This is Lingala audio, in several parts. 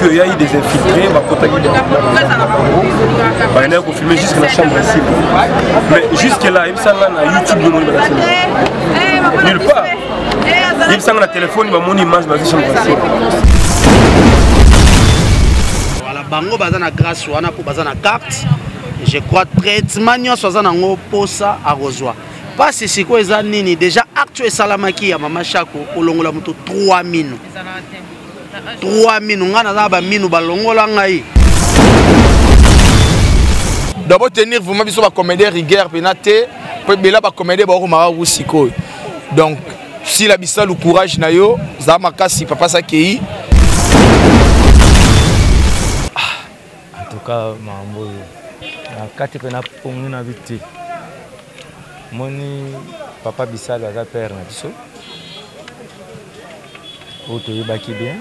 Il y a eu des infiltrés, bakotaki bakendaki kofilme jusque na chambre ya Simba. Mais jusque là, yebisanga na YouTube bomoni balakisi nulle part. Yebisanga na téléphone bamoni image bazwi chambre ya Simba. Voilà, bango baza na grâce wana mpo baza na carte. Je crois traitement nyonso aza nango posa akozwa. Pasi sikoyo eza nini déjà acte esalamaki ya mama Shako kolongola moto 3 minu. 3 minu ngai naza na baminu balongola ngai. D'abord tenir vraiment biso ba comédien rigueur pena te po ebela ba comédien baokomaka ku sikoyo. Donc sila bisalu courage na yo za makasi papa sakei. En tout cas makambo oyo na kati mpe na pongi na bi te moni papa Bisalu aza père na biso oyo toyebaki bien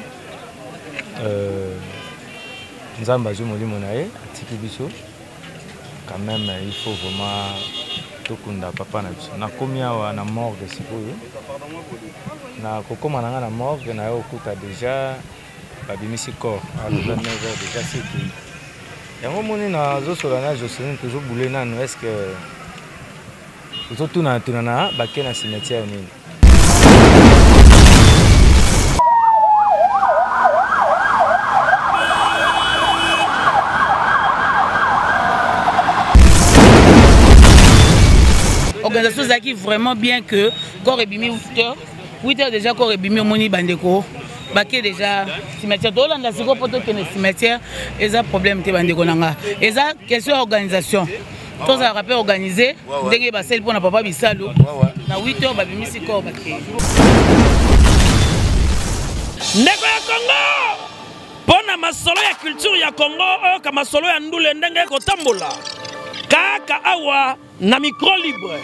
Nzambe azwi molimo na ye atiki biso quand même il faut vraiment tokunda papa na biso. Nakomi awa na morgue sikoyo, na kokóma na nga na morgue na yo okuta déjà babimisi corps awa toza 9 heures déjà sekei yango moni nazosola na Jocelyne tozobule nanu est ce que tozotuna tuna na bake na cimetière nini. Organisation ezalaki vraiment bien que corps ebimi 8 heures. 8 heures déjà corps ebimi, omoni bandeko bake déjà cimetière. Tolanda sikoyo mpo tokende cimetière, eza problème te bandeko na nga, eza question ya organisation. Tozalaka mpe organise ndenge basali mpona papa Bisalu na 8 heures babimisi corps bakei. Ndeko ya Congo, mpo na masolo ya culture ya Congo, oyoka masolo ya ndule ndenge ekotambola kaka awa na micro libre.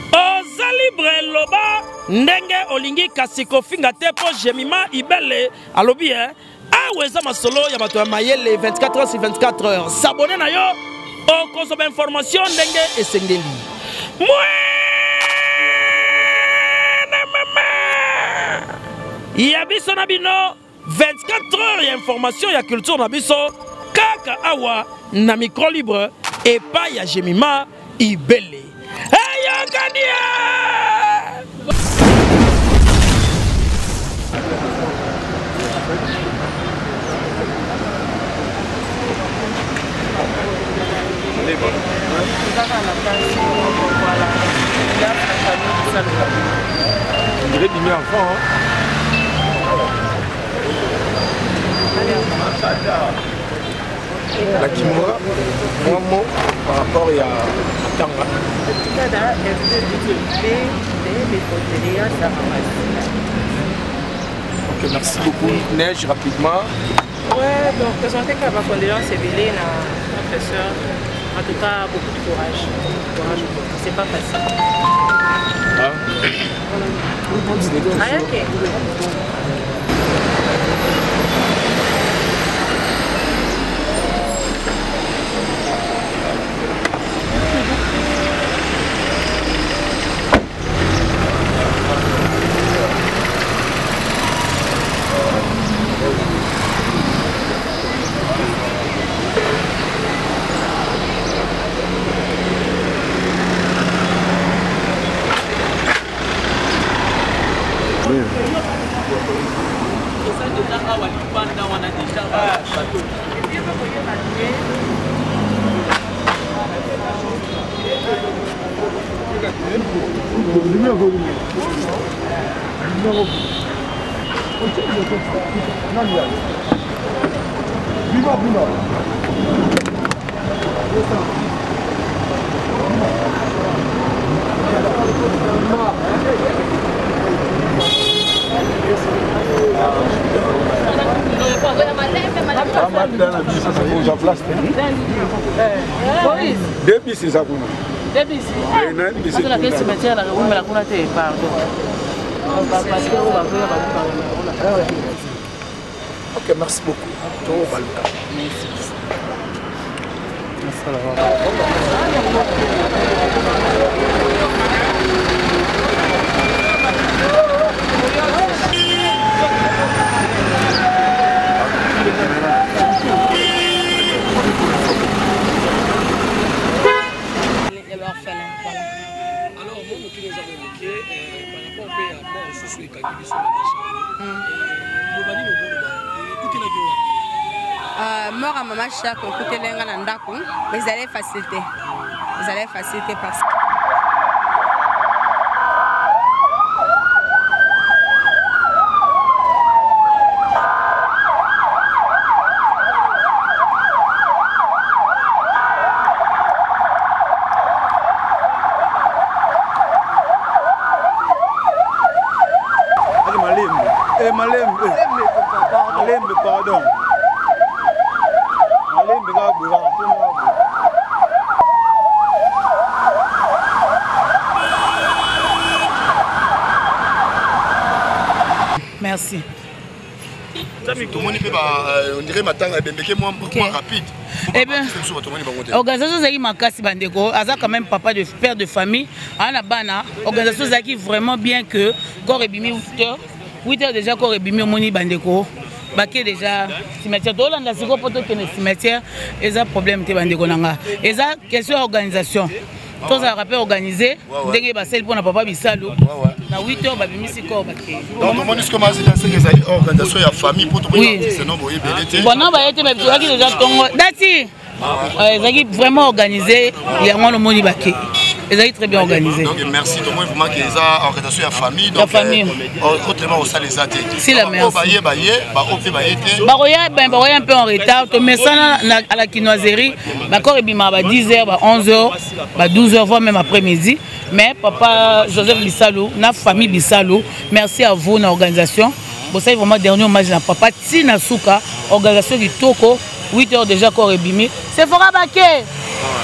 Oza libre, loba ndenge olingi, kasi kofinga te, mpo Jemima Ibele alobi awa eza masolo ya bato ya mayele 24 heures sur 24 heures. S'abonner na yo okozwa ba information ndenge esengeli. Mwene mama ya biso na bino 24 heures ya information ya culture na biso kaka awa na micro libre epai ya Jemima Ibele. Eyokani! On dirait dimi enfant, hein? La Kimura, un mot par rapport à Tanga. Ok, merci beaucoup. Neige, rapidement. Ouais, donc présenter ma condoléance Ebele à notre sœur. En tout cas, beaucoup de courage. Beaucoup de courage, c'est pas facile. Ah. Ah, ok. Deux bis eza kuna. Deux bis. Azala ke cimetière na umela kuna te, pardon. Parce que oyo bazoya ba. Ok, merci beaucoup. To baluka. Merci. Euh, mort ya mama Shako ekuteli nga na ndako, mais ezalaki facile te. Ezalaki facile te parce que Malembe, eh, malembe, malembe, pardon. Malembe kaka boye kaka mpo moko boye. Merci. tomoni mpe euh, on dirait matanga ebembeke mwa rapide. Eh bien, organisation ezalaki makasi bandeko, aza quand même papa de père de famille, aza na bana. Organisation ezalaki vraiment bien que corps ebimi 8 heures, 8 heures déjà corps ebimi, omoni bandeko bake déjà cimetière. Tolanda sikoyo mpo tokende cimetière, eza problème te bandeko na nga, eza question ya organisation. Tozalaka mpe organise ndenge basali mpona papa Bisalu na 8 heures babimisi corps bakei. Donc tomoni sikoyo mazila seke ezali organisation ya famille mpo tomoni artiste no boye ebele te. Bon, non, baye te, mais tozalaki déjà ntongo dati ezalaki vraiment organisé, yango wana omoni bakei, ezalaki très bien organisé. Donc merci, tomoni vraiment que eza organisation ya famille. Ya famille. Autrement osala eza te. Si la merci. Baye baye baoyo mpe baye te. Bakoya, ben bakoya un peu en retard. Tomesana à la kinoiserie, bakor ebimaka ba 10 heures, ba 11 heures, ba 12 heures, voire même après midi. Mais papa Joseph Bisalu na famille Bisalu, merci à vous na organisation. Bosali vraiment dernier hommage na papa tina suka, organisation kitoko. 8 heures déjà corps ebimi, Sephora bake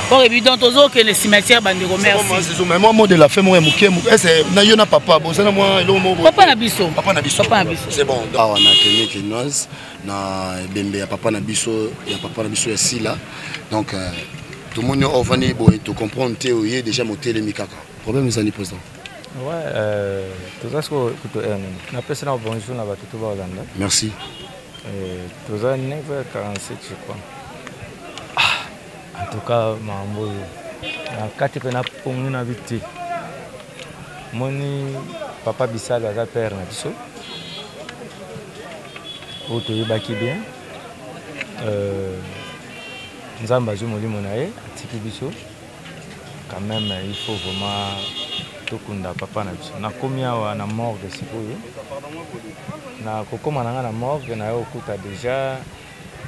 corps ebimi, donc tozokende cimetière bandeko. Merci. Mais moi, mot de la fin moko ya moke, ese na yo na papa bozana mwa eloko moko. Papa na biso. Papa na biso. Papa na biso. C'est bon. Awa na clinique kinoise na ebembe ya papa na biso, ya papa na biso ya Sila. Donc tomoni ovandi boye, tocomprendre te, oye déjà motelemi kaka, problème ezali président? Ouais, toza sikoyo kutu heure nini? Napesi na bonjour na bato to baolanda. Merci. Toza 9h47 je crois. Ah, en tout cas makambo oyo na kati mpe napongi na bi te. Moni papa Bisalo aza père na biso oyo toyebaki bien. Nzambe azwi molimo na ye, atiki biso. Quand même il faut vraiment tokunda papa na biso. Nakomi awa na morgue sikoyo, na kokóma na nga na morgue na yo okuta déjà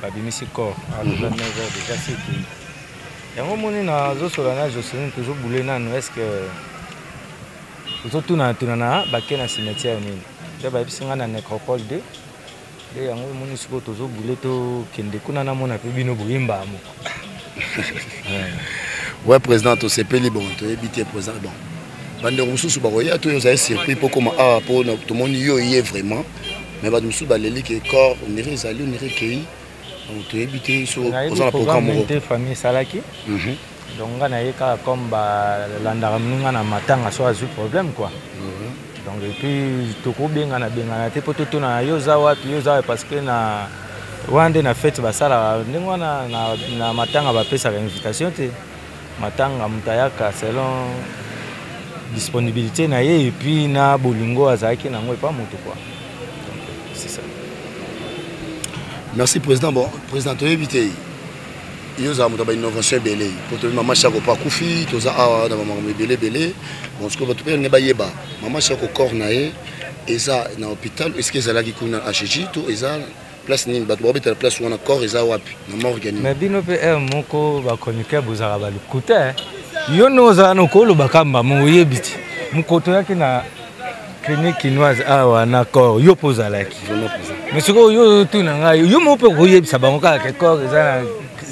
babimisi corps toza 9 heures déjà sekei. Yango moni nazosola na Joseline, tozobule nanu est ce que tozotuna na bake na cimetière nini nde bayebisi nga na nécropole 2 nde yango omoni sikoyo tozobule tokende kuna namona mpe bino boyemba moko. Ouais président, tosepeli. Bon, toyebi te président, bon, bandeko mosusu bakoya to ozali surpris mpo koma awa mpo tomoni yo ye vraiment, mais bato mosusu baleli ke corps onire ezali onire ekei. Donc toyebi te so oza na programme moko te famille esalaki. Donc nga naye kaka comme balandaka moninga na matanga so azwi problème quoi. Donc et puis tokobengana bengana te mpo totuna yo oza wapi, yo oza wapi, parce que na wana nde na fete basalaka ndenge wana na matanga bapesaka invitation te. Matanga moto ayaka selon disponibilité na ye et puis na bolingo azalaki nango epa moto quoi. Donc c'est ça. Merci président. Bon président, toyebi te yo ozala moto ya bainnovation ebele po toyebi mama Shako po akufi, toza awa na bamakambo ebele ebele. Bon, sikoyo bato mpe ndenge bayeba mama Shako, corps na ye eza na hôpital, est ce que ezalaki kuna HG to eza place nini? Bato bakobetela place wana, corps eza wapi, na morgue nini? Mais bino mpe heure moko bachroniqueur bozalaka balukuta. Yo nde ozala na okoloba kamba mo oyebi ti mokoto oyaki na clinique kinoise awa na corps yo mpo ozalaki, mais sikoyo yo otuna ngai, yo moko mpe okoyebisa bango kaka ke corps eza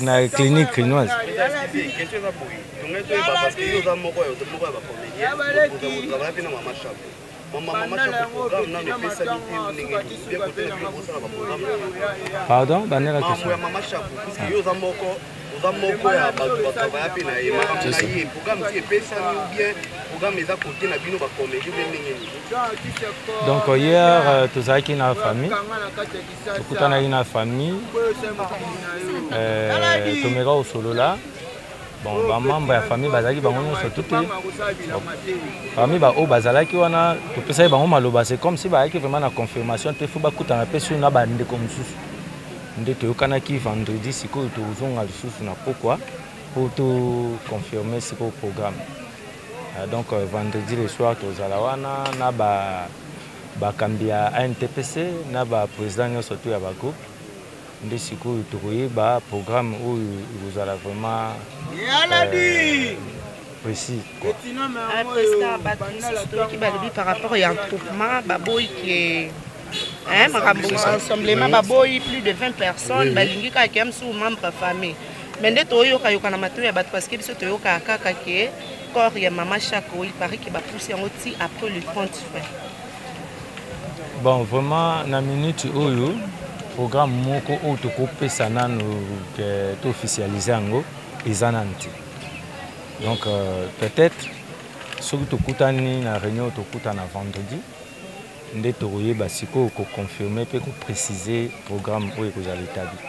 na clinique kinoise. Question eza boye, tongai toyeba parce que yo oza moko ya bacomédien, otravaille mpe na mama Chako. Mama Chako, programme nano epesami te ndenge nini? Bien kote na bino bosala baprogramme? Pardon, bandela. Makambo ya mama Chako, puisque yo oza moko ya bato batravailla mpe na ye, makambo na ye, programme ti epesami ou bien programme eza kote na bino bacomédie mpe ndenge nini? Donc hier tozalaki na famille, tokutanaki na famille, tomeka kosolola. Bon, bamembre ya famille bazalaki bango nyonso tu te. Parmi baoyo bazalaki wana, topesaki bango maloba, c'est comme si bayaki vraiment na confirmation te, faut bakutana mpe sur na bandeko mosusu. Nde toyokanaki vendredi sikoyo tokozonga lisusu na pokwa mpo to confirmer sikoyo programme. Ah, donc euh, vendredi le soir tozala wana na ba bakambi ya ANTPC na ba président nyonso to ya ba groupe nde sikoyo tokoyeba programme oyo ekozala vraiment euh, précis quoi. Ah, président bato mosusu toyoki balobi par rapport ya attroupement baboyi ke makambo rassemblement baboyi plus de 20 personnes balingi kaka ke mosusu membre famille mais nde toyokayoka na matoi ya bato parce que biso toyokaka kaka ke corps ya mama Chako il paraît ke bapusi yango ti après le 30 juin. Bon vraiment na minute oyo programme moko oyo tokopesa nanu ke toofficialise yango eza nanu te donc euh, peut-être soki tokutani na réunion tokutana vendredi nde tokoyeba sikoyo koconfirme mpe koprécise programme oyo ekozala établi.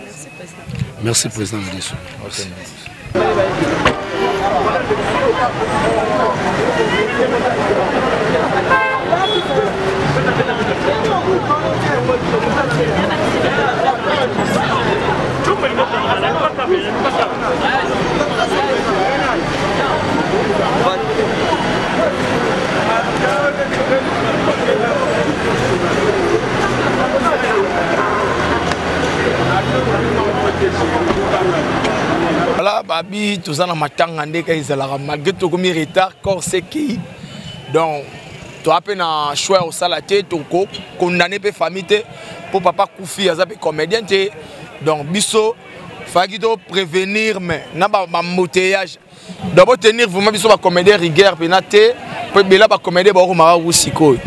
Merci président. Merci président Ladiso. Ok, merci. Voilà, babi toza na matanga nde kaka ezalaka malgré tokomi retard corps ekei donc toa mpe na choix ya kosala te tokokondane mpe famille te mpo papa kufi aza mpe comédien te donc biso faki to prévenir mais na bambouteillage donc botenir vraiment biso bacomédien rigueur mpena te mpo ebela bacomédien baokomaka ku sikoyo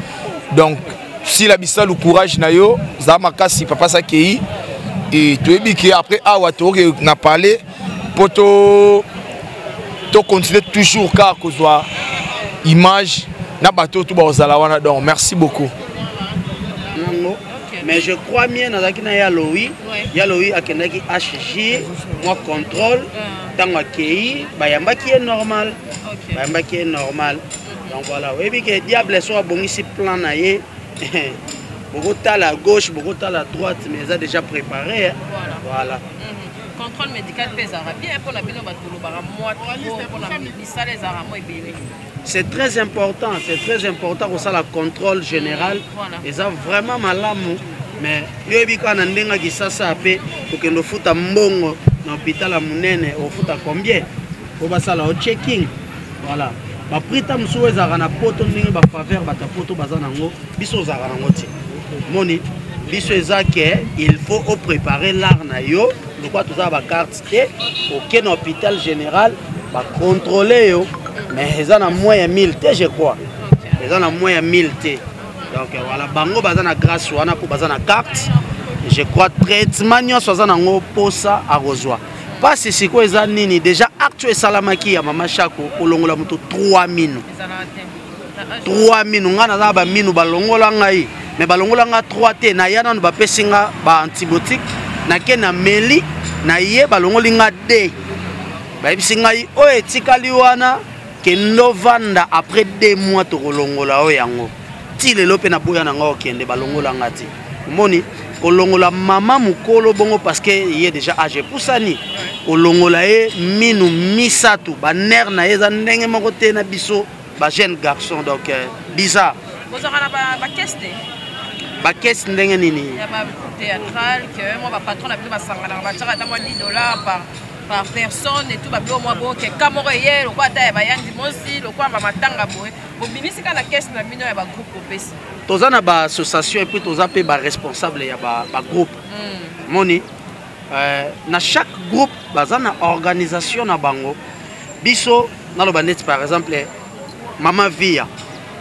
donc sila bisalu courage na yo zala makasi papa sakei e toyebi ke après awa tokoke na palais mpo to tocontinue toujours kaka kozwa image na bato oyo to bakozala wana donc merci beaucoup. Nango mais je crois bien nazalaki na ya Lowi ya Lowi akendaki HJ mwa contrôle ntango akei bayambaki ye normal bayambaki ye normal donc voilà oyebi ke diable so abongisi plan na ye bokotala gauche bokotala droite mais eza déjà préparé voilà, voilà. Contrôle médical mpe ezalaka bien mpona bino bato bolobaka mwa trop mpona misala ezalaka mwa ebele. C'est très important, c'est très important kosala contrôle général. Eza vraiment malamu mais yo oyebi kaka na ndenge ya kisasa mpe kokende ofuta mbongo na hôpital ya monene ofuta combien po basala yo checking voilà baprix ta mosusu oyo ezalaka na poto ndenge bafaveur bato ya poto baza nango biso ozalaka nango te moni biso eza ke il faut opréparer l'art na yo lokola toza na bacarte te oke na hôpital général bacontrôle yo mais eza na moins ya 1000 te je crois eza na moins ya 1000 te donc voilà bango baza na grâce wana mpo baza na carte je crois traitement nyonso aza nango mposa akozwa mpasi sikoyo eza nini déjà acte oyo esalamaki ya mama Shako kolongola moto 3 minu 3 minu ngai naza na baminu balongola ngai me balongola ngai 3 te naya nanu bapesi nga baantibiotique nake na meli na ye balongoli nga d bayebisi ngai oyo etikali wana kendo vanda après 2 mois tokolongola oyo yango ti lelo mpe naboya na ngai okende balongola nga te omoni kolongola mama mokolo bongo parce que ye déjà age epusani kolongola ye minu misato banerf na ye eza ndenge moko te na biso bajeune garçon donc euh, bizarre. Bozalaka na bacaisse te? Bacaisse ndenge nini? Ya ba théâtral que mwa bapatron na bino basanganaka batiaka ata mwa 10 dollars par par personne et tout babiloko mwa boke ka moko eye lokola ata ya bayandi mosi lokola bamatanga boye bobimisi kaka na caisse na bino ya bagroupe bopesi. Toza na baassociation epuis toza mpe baresponsable ya bagroupe ba moni euh, na chaque groupe baza na organisation na bango biso naloba neti par exemple mama via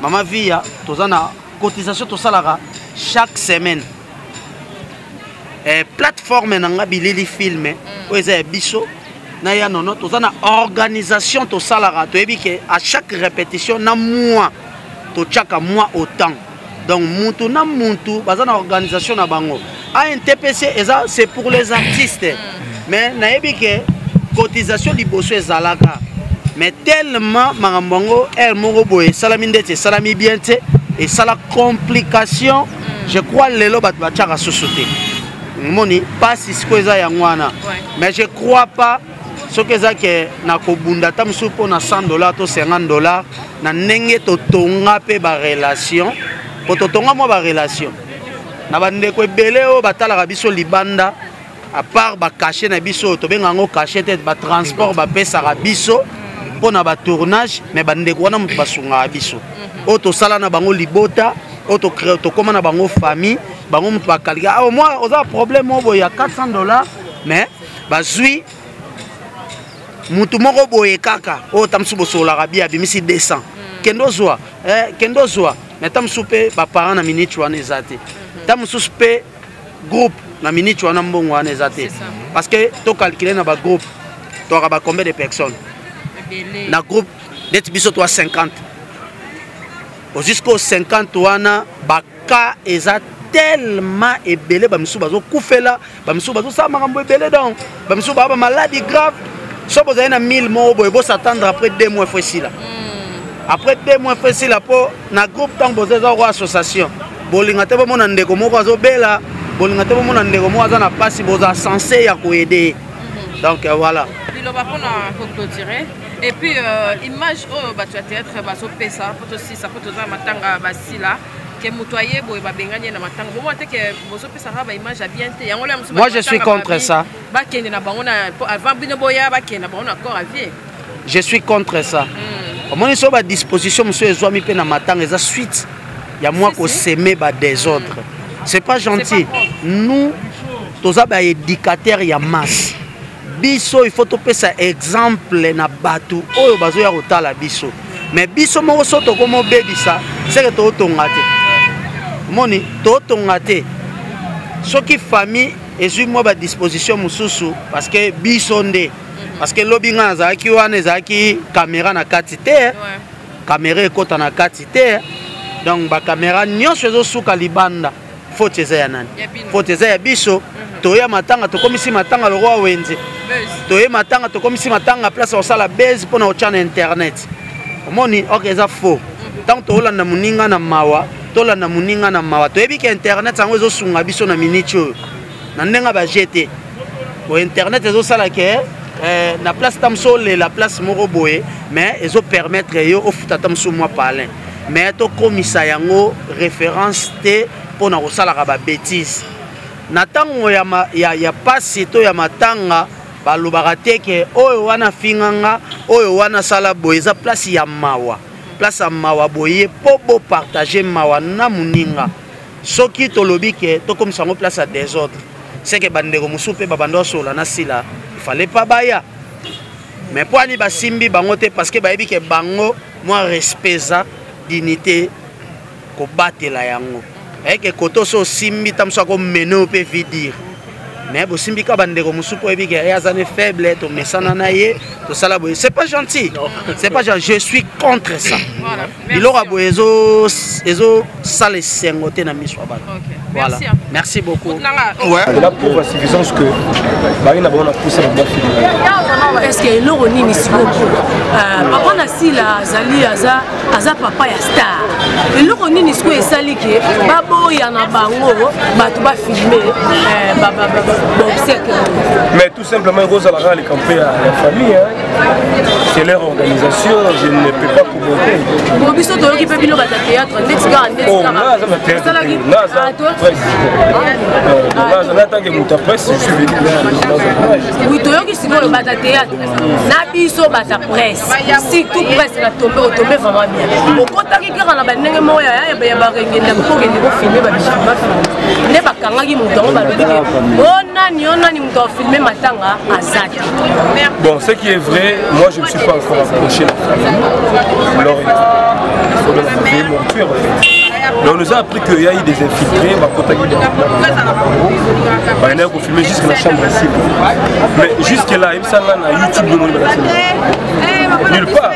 mama via toza na cotisation tosalaka chaque semaine eh, plateforme na nga bilili filme mm. oyo eza ya biso na ya nono toza na organisation tosalaka toyebi ke à chaque répétition na mois totiaka mois autant donc mutu na mutu baza na organisation na bango antpc eza c'est pour les artistes mm. mais nayebi ke cotisation liboso ezalaka mais tellement makambo yango heure moko boye esalami ndeti esalami bien te esala complication mm. je crois lelo bato batiaka susu te. Moni pasi sikoyo eza yango wana. Mais je crois pas soki eza ke na kobunda ata mosusu mpo na 100 dollar to 50 dollar na ndenge totonga mpe barelation mpo totonga mwa barelation na bandeko ebele oyo batalaka biso libanda à part bacachet na biso oyo tobenga yango cachet te batransport bapesaka biso mpo na batournage mais bandeko wana moto basungaka biso oyo tosala na bango libota oyo tokóma na bango famille bango moto bakalika ah, au moins oza problème moko boye ya 400 dollars mais bazwi mutu moko boye kaka oyo ta mosusu bosololaka bi abimisi 200 mm. kende ozwa eh, kende ozwa mais ta mosusu mpe baparent na minute wana eza te ta mosusu mpe groupe na minute wana mbongo wana eza te parce que tocalcule na bagroupe toaka ba combien de personnes na groupe neti biso toa 50 jusqu'au 50 wana baka eza tellement ebele bamisusu bazokufela bamisusu bazosala makambo ebele donc bamisusu baa bamaladi grave so bozali na 1000 moko boye bosatendre après 2 mois fo esila après 2 mois fo esila mpo na groupe ntango boza eza oko association bolinga te bomona ndeko moko azobela bolinga te bomona ndeko moko aza na mpasi boza sense ya koyede ye donc euh, voilà liloba mpona koclôturer et puis euh, image oyo bato ya théâtre bazopesa mpo tosisa mpo toza na matanga basila ke moto aye boye babengani ye na matanga bomona te ke bozopesaka baimage ya bien te yango lya mosusu moi je suis contre ça bakende na bango na avant bino boya bakende na bango na corps à vie je suis contre ça mm. omoni so badisposition mosusu ezwami mpe na matanga eza suite ya mwa koseme badésordre mm. c'est pas gentil pas nous toza baéducateur ya masse biso il faut topesa exemple na bato oyo bazoya kotala biso mais biso moko so tokoma obebisa seke tootonga te omoni tootonga te soki famille ezwi mwa badisposition mosusu parce que biso nde parce que lobi ngai nazalaki wana ezalaki kamera na kati te kamera ekota na kati te donc bakamera nyonso ezosuka libanda faute eza ya nani faute eza ya biso mhm. toya matanga tokomisi matanga lokola wenze toye matanga tokomisi matanga place ya kosala base mpo na kotya na internet omoni ok eza faux ntango mhm. tolanda moninga na mawa tolanda moninga na mawa toyebi ke internet yango ezosunga biso na miniti oyo na ndenge baje te bo internet ezosala ke eh, na place ta mosusu olela place moko boye mais ezopermettre yo ofuta ta mosusu mwa palin mais tokomisa yango référence te mpo na kosalaka babétise na ntango ya, ya, ya pasi to ya matanga balobaka te ke oyo wana afinga nga oyo wana asala boye eza place ya mawa place ya mawa boye mpo bopartage mawa na moninga soki tolobi ke tokomisa yango place ya desordre seke bandeko mosusu mpe babanda osolola na sila ifale pa baya mais mpo ani basimbi bango te parce que bayebi ke bango mwa respect eza dignité kobatela yango eke koto so osimbi ta mosu akomene yo mpe vie dire mais bosimbi ka bandeko mosusu mpo oyebi ke ye aza ne faible tomesana na ye tosala boye c'est pas gentil c'est pas gentil je suis contre ça biloko ya boye ezosala esengo te na miso ya bato voilà merci beaucoup ouais. la preuve à suffisance que baye na bango na pusa na bafili est ce que eloko nini sikoyo euh, papa na sila azali aza aza papa ya star eloko nini sikoyo esali ke baboya na bango bato bafilme euh, baobsèque mais tout simplement ekozala kaka likambo mpe ya famille hein. c'est leur organisation je ne peux pas commenter bo biso toyoki mpe bino bato ya théâtre ndeti kaka ndetikatanke moto ya presse je suis venu oui toyoki sikoyo bato ya théâtre na biso bato ya presse surtout presse na tombe otombe vraiment bien okotaki kaka na bandenge moko ya barengenda mpo okende kofilme babifilme nde bakangaki moto yango balobi ke o nani o nani moto afilme matanga aza te bon ce qui est vrai moi je ne suis pas encore approché la famille leur il faut mortuaire en fait Mais on nous a appris qu'il y a eu des infiltrés, bah, a confirmé jusque la chambre ici. Mais jusque là, il me semble na YouTube, nulle part.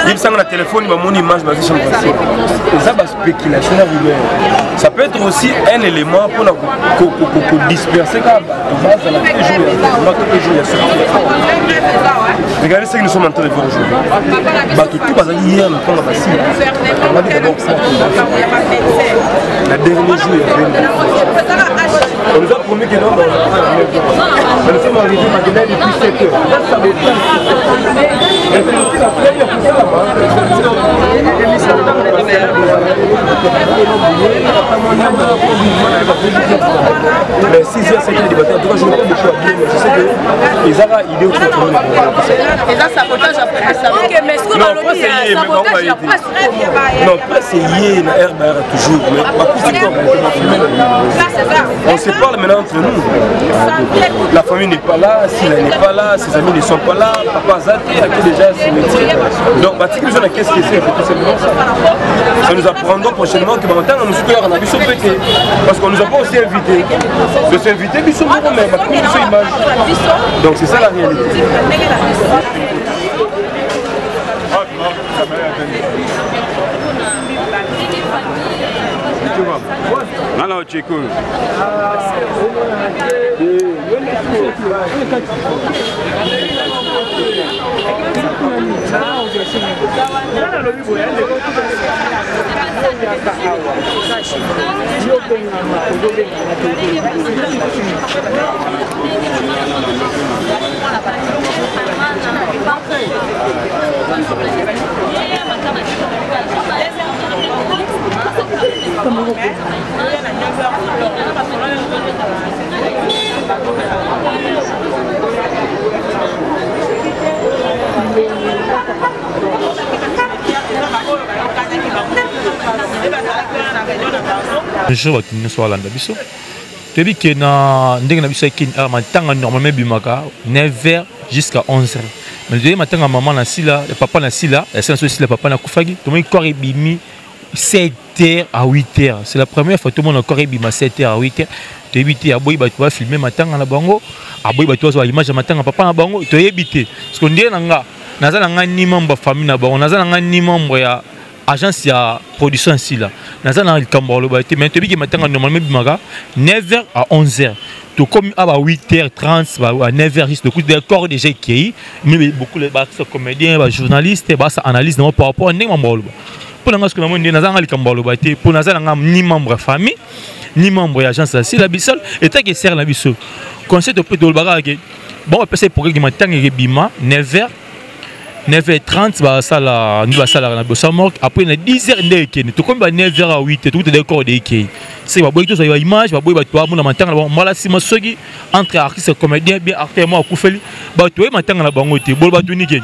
Yebisanga na téléphone bamoni image bazwi chambre passé. Eza ba spéculation na rumeur. Ça peut être aussi un élément mpona kodisperser kaka bato bazala te jour ya enterrement to mpe jour ya sortie. Regardez ce que nous sommes en train de voir aujourd'hui. Bato tout bazali hier na ntongo basila. Bakangaki d'abord porte. Na dernier jour ya On nous a promis que non, on va faire la même Mais nous sommes arrivés maintenant depuis 7 heures. Là, ça me Et c'est aussi la première fois Mais 6 heures, 5 heures du matin, en tout cas, je n'ai pas beaucoup à dire, mais je sais que ils ont idée autour de Eza sabotage ya presse. Ok, mais ce que Non, balobi pas c'est lié, mais sabotage ya bon, presse Non, pas c'est lié na RBR toujours, mais bakuti corps On se parle maintenant entre nous. La famille n'est pas là, Sila n'est pas là, ses amis ne sont pas là, papa Zate a qui déjà cimetière. Donc, batiki biso na qu'est-ce que c'est tout simplement ça. Ça nous apprendra prochainement que maintenant nous sommes na biso pété parce qu'on nous a pas aussi invité. De s'inviter biso moko mais bakuti biso image. Donc c'est ça la réalité. Nga na ocheki oyo. Bonjour bato nyonso balanda biso. Toyebi ke na ndenge na biso ya Kin awa, matanga normalement ebimaka 9h jusqu'à 11h, mais toyebi matanga mama na sila ya papa na sila ya sila so sila papa nakufaki, tomoni corps ebimi 7h à 8h. C'est la première fois tomona corps ebima 7h à 8h. Toyebi te, aboyi bato bafilme matanga na bango, aboyi bato bazwa image ya matanga papa na bango, toyebi te. Parce que ndenge na nga naza na nga ni membre ya famille na bango, naza na nga ni membre ya agence ya production ya sila, naza na likambo ya koloba te. Mais toyebi ke matanga normalement ebimaka 9h à 11h, tokomi awa 8h30 ba 9h juste, tokuti corps déjà ekei. Mais beaucoup baartiste comédien, bajournaliste basa analyse nango par rapport ndenge mambo ya koloba. Mpo na nga soki namoni nde naza nga likambo ya koloba te, mpo naza na nga ni membre ya famille ni membre ya agence ya sila bisal etaki esere na biso. Conseil tope tolobaka kaka ke bon, bapesa programme matanga ekebima 9h, 9h30, basala nde basalaka na bosa morgue, après na 10h nde ekende. Tokomi ba 9h à 8, tokuta de corps de ekei. Se baboyi tozwa ba image, baboyi bato bamona matanga na bango. Mbala nsima soki entre artiste comédien bien acteur moko akufeli, bato oye matanga na bango te, bolo bato nike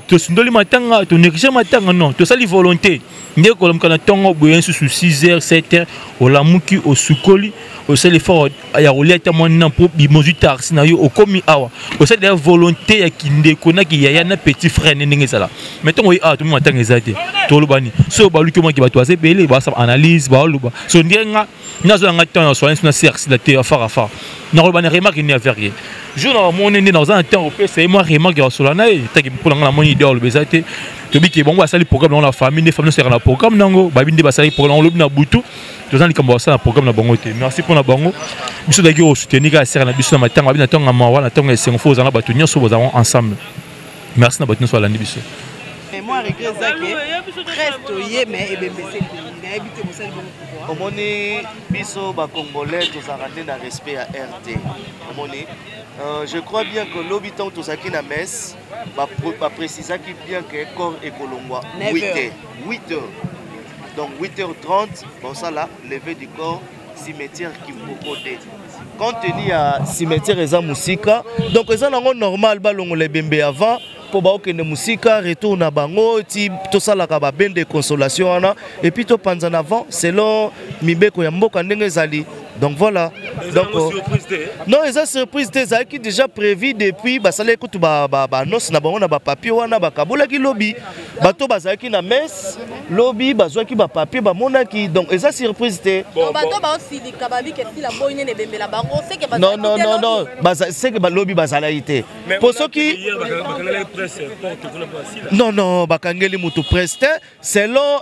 tosundoli matanga, tonéglige matanga, non, tosali volonté nde kolamuka na ntongo boye nsusu 6h 7h, olamuki, osukoli, osali effort ya kolia ata mwa nina mpo bimozwi taxi na yo, okomi awa, osali deya volonté ya kindeko na kiyaya na petit frère ne ndenge ezala. Mais ntongo oye awa, tomi matanga eza te, toloba nini? So baluki omaki bato baza ebele basala analyse, baoloba so ndenge nga nazwa nga ntango na soigner na crc na te afar afar, nakoloba na remarque nini affaire ye jour na bamoni nde naza na ntango opesa ye mwa remarque ya kosola na ye taki. Mpo na nga namoni idée oloba eza te. Toyebi ke bango basali programme nango na famille, nde famille nyonso eyaka na programme nango, bayebi nde basali programme nango lobi na butu. Toza na likambo basala na programme na bango te. Merci mpo na bango. Biso tozalaki kosoutenir kaka sere na biso na matanga, babi na ntango ya mawa, na ntango ya esengo, fo ozala na bato nyonso, bozala ensemble. Merci na bato nyonso balandi biso. Mais moi regret eza ke presse toye, mais ebembe se nayebi te bosali bongo pourquoi. Omoni, biso bacongolais tozalaka nde na respect ya rt. Omoni, je crois bien que lobi ntango tozalaki na messe, baprécisaki bien que corps ekolongwa 8 heures, 8 heures, donc 8h30 bosala levée du corps, cimetière Kimpoko te, compte tenu ya cimetière eza mosika. Donc eza nango normal balongola ebembe avant, mpo baokende mosika, retour na bango ti tosalaka babende consolation wana, et puis topanzana avant selon mibeko ya mboka ndenge ezali. Donc voilà. Donc non, eza surprise te, ezalaki déjà prévu depuis basalaki kutu baannonce na bango na bapapier wana bakabolaki lobi. Bato bazalaki na messe lobi bazwaki bapapier bamonaki, donc eza surprise te. Bato baosilika babike sila boyi nene ebembela bango seke. Non, non, non, non, seke balobi bazalaki te mpo soki non, non, bakangeli motu presse te. Selon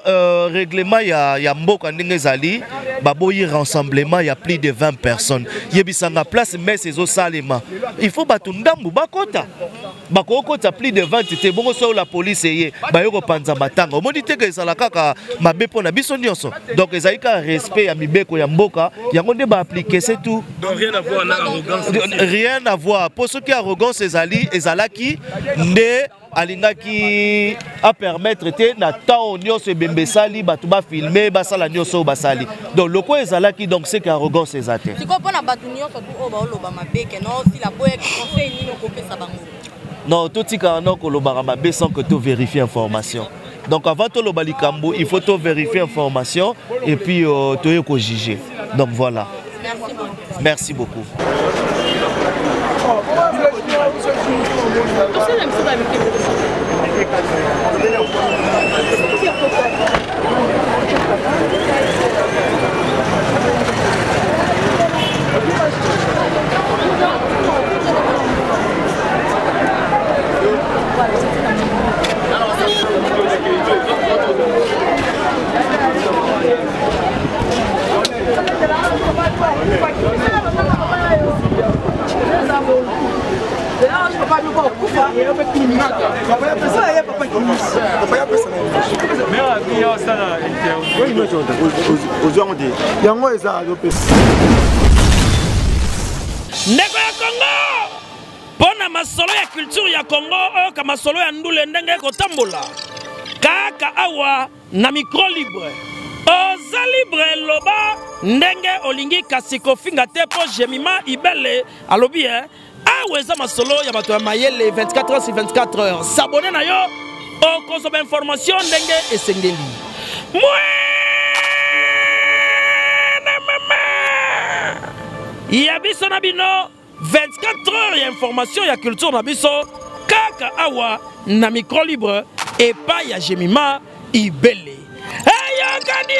règlement ya mboka ndenge ezali, baboyi rassemblement ya plus de 20 personnes. Yebisanga, place messe ezosalema, il faut bato ndambu bakota, bakokota plus de 20 te. Bongo soki la police eye, baye kopanza matanga, omoni te ke ezala kaka mabe mpo na biso nyonso. Donc ezali kaka respect ya mibeko ya mboka, yango nde baappliquer, c'est tout. Donc rien à voir na arrogance. Rien à voir, mpo soki arrogance ezali, ezalaki nde alingaki apermettre te na ntango nyonso ebembe esali, bato bafilme, basala nyonso oyo basali. Donc loko ezalaki, donc c'est que arrogance eza te. Sikoyo, mpo na bato nyonso tu oyo baoloba mabe ke no sila boyaki, conseil nini okopesa bango? Non, totikaka no kolobaka mabe sans que to vérifie information. Donc avant toloba likambo, il faut to vérifier information et puis toye kojuger. Donc voilà. Merci beaucoup. Merci beaucoup. Tosala biso bamike. Ozwango te, yango eza azopesa. Ndeko ya Kongo, mpo na masolo ya culture ya Kongo, oyoka masolo ya ndule ndenge ekotambola kaka awa na micro libre. Oza libre, loba ndenge olingi, kasi kofinga te, mpo Jemima Ibele alobi e awa eza masolo ya bato ya mayele. 24 heures sur 24 heures, s'abonner na yo, okozwa bainformation ndenge esengeli. Mwene mama ya biso na bino, 24 heures ya information ya culture na biso kaka awa na micro libre epai ya Jemima Ibele. Eyokani!